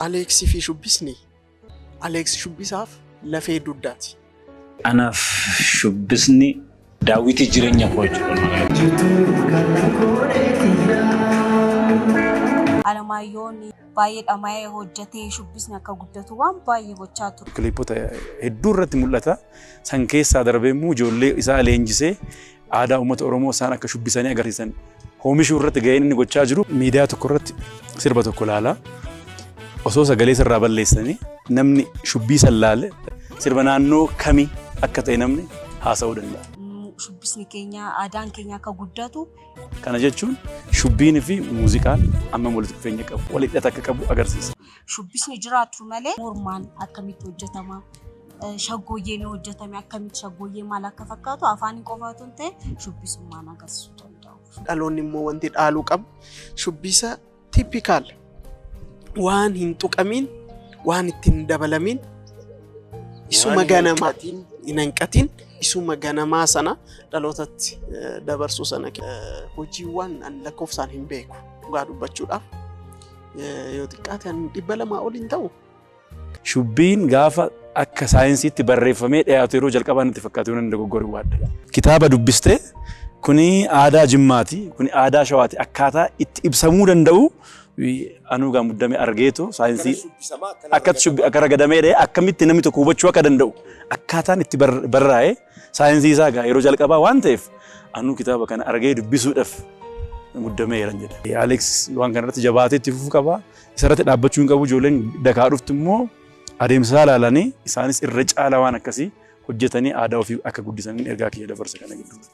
Aleeksii fi shubbisni Aleeks shubbisaaf lafee dugdaati. Anaaf shubbisni daawwitii jireenya koo jechuudha. Alamaayyoo baay'ee dhama'ee hojjetee shubbisni akka guddatu waan baay'ee gochaa ture. Kiliipota hedduu irratti mul'ata. San keessaa darbee immoo ijoollee isaa leenjisee aadaa uummata Oromoo isaan akka shubbisanii agarsiisan oomishuu irratti gaheen inni gochaa jiru. Miidiyaa tokko irratti sirba tokko ilaalaa osoo sagalee sirraa balleessanii namni shubbii san laale sirba naannoo kamii akka ta'e namni haasa'uu danda'a. Shubbisni keenya, aadaan keenya akka guddatu. Kana jechuun shubbiinii fi muuziqaan amma walitti dhufeenya qabu, wal hidhata akka qabu agarsiisa. Shubbisni jiraatu malee mormaan akkamitti hojjetama, shaggooyyeen hojjetame akkamitti, shaggooyyee maal akka fakkaatu afaan qofaatu hin ta'e shubbisummaan agarsiisuu danda'u. Dhaloonni immoo wanti dhaaluu qabu shubbisa typical, waan hin tuqamiin, waan ittiin dabalamiin, isuma ganamaa hin hanqatiin, isuma ganamaa sana dhalootatti dabarsuu sana. Hojiiwwan an lakkoofsaan hin beeku, dhugaa dubbachuudhaaf yoo xiqqaate an 200 ol hin ta'u. Shubbiin gaafa akka saayinsiitti barreeffamee dhiyaatu yeroo jalqabaa natti fakkaatu yoo dogoggore waadda. Kitaaba dubbistee kuni aadaa Jimmaati, kuni aadaa Shawaati, akkaataa itti ibsamuu danda'u anuu gaa muddamee argeetu saayinsii akkatti shubbi akka ragadamee dha'e akkamitti namni tokko hubachuu akka danda'u akkaataan itti barraa'e saayinsii isaa gaa yeroo jalqabaa waan ta'eef anuu kitaaba kana argee dubbisuudhaaf muddameera jedha. Aleeks waan kanarratti jabaatee itti fufuu qaba. Isarratti dhaabbachuu hin qabu. Ijoolleen dakaa dhuftu immoo adeemsa isaa ilaalanii isaanis irra caalaa waan akkasii hojjetanii aadaa ofii akka guddisanii ergaa kiyya dabarsa kana gidduutti.